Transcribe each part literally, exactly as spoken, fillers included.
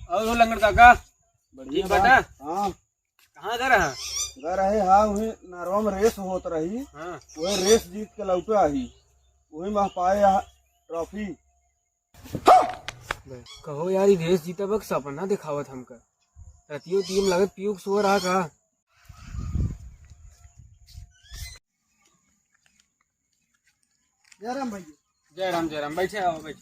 और हो लंगड़ काका? बढ़िया ठीक बा। बाटा? हाँ। कहाँ गए रहा? गए रहे, हाँ, वही नरवा में रेस होत रही। हाँ। वही रेस जीत के लौटे आई। वही में पाए आ ट्रॉफी। कहो यार, ई रेस जीतब के सपना दिखावत हमका। रतियो टीम लगत पीयू के सो रहा का? जय राम भैया। जय राम, जय राम। बैठे आओ, बैठ।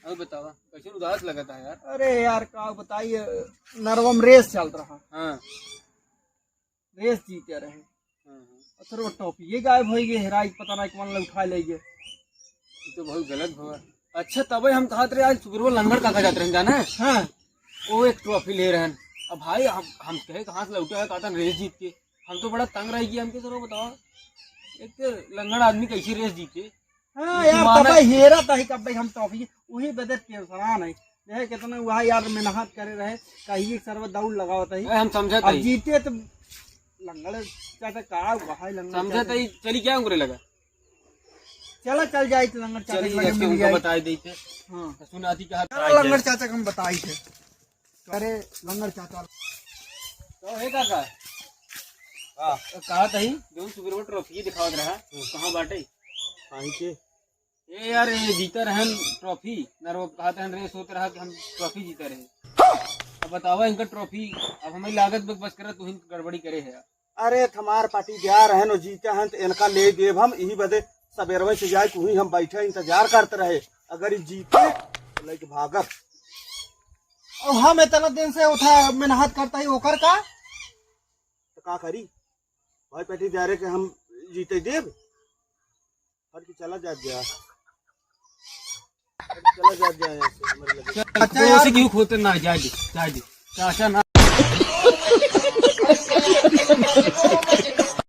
और बतावा, कैसे उदास लगता है यार? अरे यार, का बताइए, नरवा में रेस चल रहा। हाँ। रेस जीते रहे। हाँ, हाँ। और फिर वो ट्रॉफी ये गायब हो गई, हेराई, पता ना कौन लोग उठा ले गए। ये तो बहुत गलत हुआ। अच्छा, तबे हम कहत रहे, आज सुबह लंगड़ काका जात रहन, जाना है? हाँ। वो एक ट्रॉफी ले रहन। अब भाई, हम, हम कहे कहाँ से लौटे है, कहता रेस जीत के। हम तो बड़ा तंग रह गए, हमके सर बताओ, एक तो लंगड़ आदमी कैसे रेस जीते? हाँ ये यार, माना तबे हेरा तही कब हम ट्रॉफी, वही बदत के समान है। यह कितना हुआ यार, मेहनत करे रहे, कहिए सर्व दौड़ लगावत है। अरे, हम समझत अब हई। जीते तो लंगड़ चाचा का हुआ है, लंगड़ समझत चाचा। हई, चली क्या उंगरे लगा? चला चल जाए तो लंगड़ चाचा चली के लगे जाके मिल उनको जाए। बताई देते। हाँ। तो सुनाती कहा चला लंगड़ चाचा के हम बताई थे। अरे लंगड़ चाचा। तो हे काका। हाँ। कहा तही, जो सुबह वो ट्रॉफी दिखावत रहा, हम्म। कहाँ बाटे? कहीं के? ए यार, ये जीता रहन ट्रॉफी, नरवा कहत रहन रेस होत रहा कि हम ट्रॉफी जीता रहे। अब बतावा इनका ट्रॉफी, अब हमें लागत बक बस करत, तू ही गड़बड़ी करे है यार। अरे, हमार पार्टी जा रहन और जीते हैं तो इनका ले देब हम, यही बदे सबेरवे से जाए, तू ही हम बैठे इंतजार करते रहे। अगर ये जीते तो लेके भागब। और हम इतना दिन से उठा मेहनत करता ही, ओकर का? तो का करी भाई, पार्टी जा रहे के हम जीते देब? हट के चला जात जा। हट के चला जात जा यहाँ से, हमारे लगे। चल, अच्छा तो यार। उसे क्यों खोते ना, जा दे, जा दे। चाचा ना।